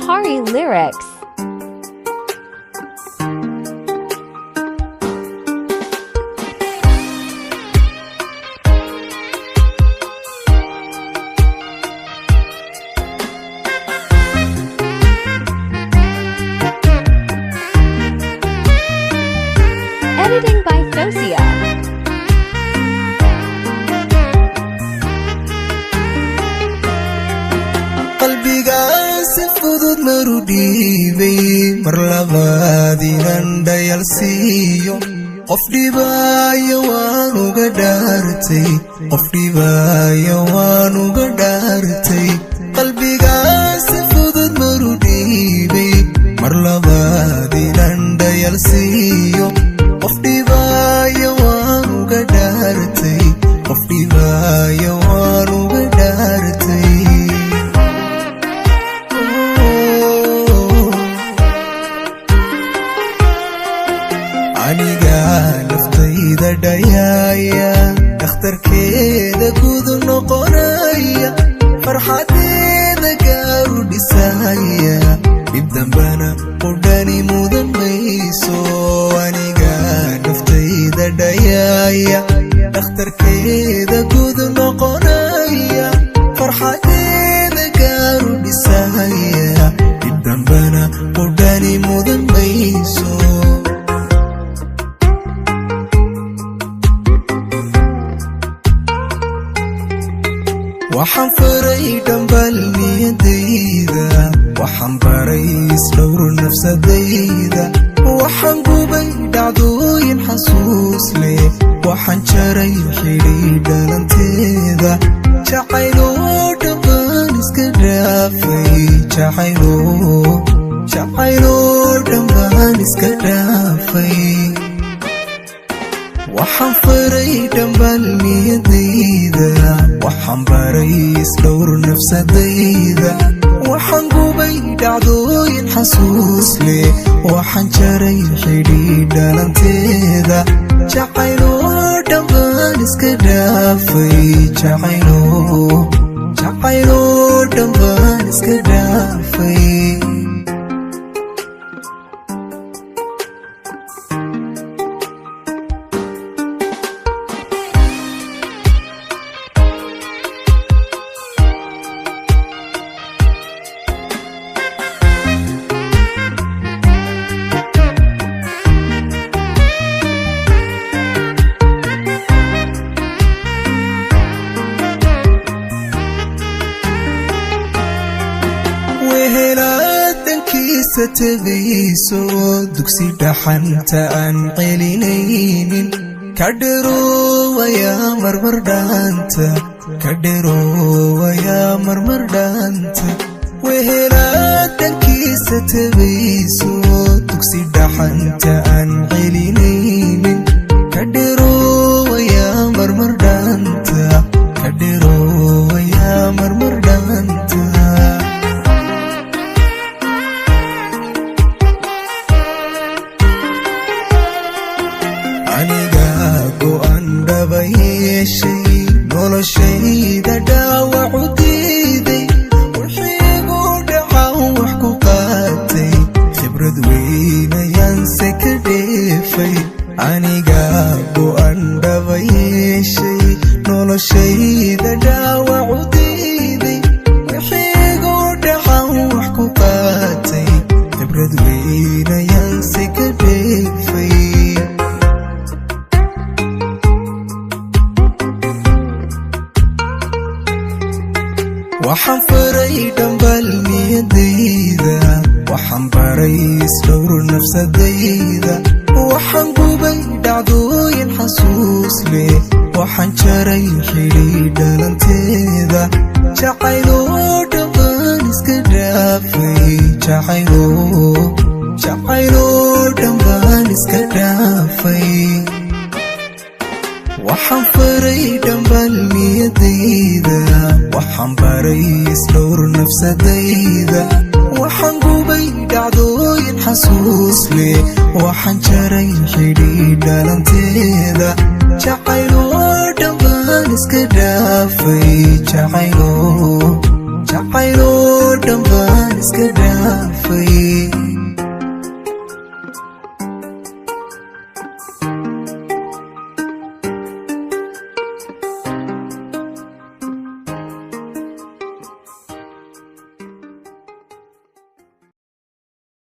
Amhari lyrics. Editing by Fosia. Qalbigaa si fudud maru dhiibay, mar labaad inaan dhayal siiyo qof dhibaayo waan uga dhaartay, qof dhibaayo waan uga dhaartay. Qalbigaa si fudud maru dhiibay, mar labaad inaan dhayal siiyo qof dhibaayo waan uga dhaartay, qof dhibaayo waan uga dhaartay. Aniga naftayda dhayaaya, dhakhtarkeeda gudu noqonaya, farxadeeda gaaru dhisaya, dhib dambana qudhani mudan mayso. Aniga naftayda dhayaaya, dhakhtarkeeda gudu noqonaya, farxadeeda gaaru dhisaya, dhib dambana qudhani mudan mayso. Waxaan faray dhambal niyadayda, waxaan baray isdhowr nafsadayda, waxaan gubay dhacdooyin xasuus leh, waxaan jaray xidhiidh dhalanteeda. Jacayloo dhammaan iska dhaafay, jacayloo dhammaan iska dhaafay. Waxaan faray dhambal niyadayda, waxaan baray isdhowr nafsadayda, waxaan gubay dhacdooyin xasuus leh, waxaan jaray xidhiidh dhalanteeda. Jacayloo dhammaan iska dhaafay, jacayloo dhammaan iska dhaafay. Wehelaadankiisa tegayso, dugsi dhaxanta aan celinaynin, ka dheroowayaa marmar dhaanta, ka dheroowayaa marmar dhaanta. Wehelaadankiisa tegayso, dugsi dhaxanta aan celinaynin, ka dheroowayaa marmar dhaanta, ka dheroowayaa marmar dhaanta. Aniga go'an dhaba yeeshay, noloshayda dhaawacu diiday, wixiigu dhacan wax ku qaatay, khibrad weynayaanse ka dheefay. Aniga go'an dhaba yeeshay, noloshayda dhaawacu diiday, wixiigu dhacan wax ku qaatay, khibrad weynayaanse ka dheefay. Waxaan faray dhambal niyadayda, waxaan baray isdhowr nafsadayda, waxaan gubay dhacdooyin xasuus leh, waxaan jaray xidhiidh dhalanteeda. Jacayloo dhammaan iska dhaafay, jacayloo dhammaan iska dhaafay. Waxaan faray dhambal niyadayda, waxaan baray isdhowr nafsadayda, waxaan gubay dhacdooyin xasuus leh, waxaan jaray xidhiidh dhalanteeda. Jacayloo dhammaan iska dhaafay, jacayloo dhammaan. Iska dhaafay.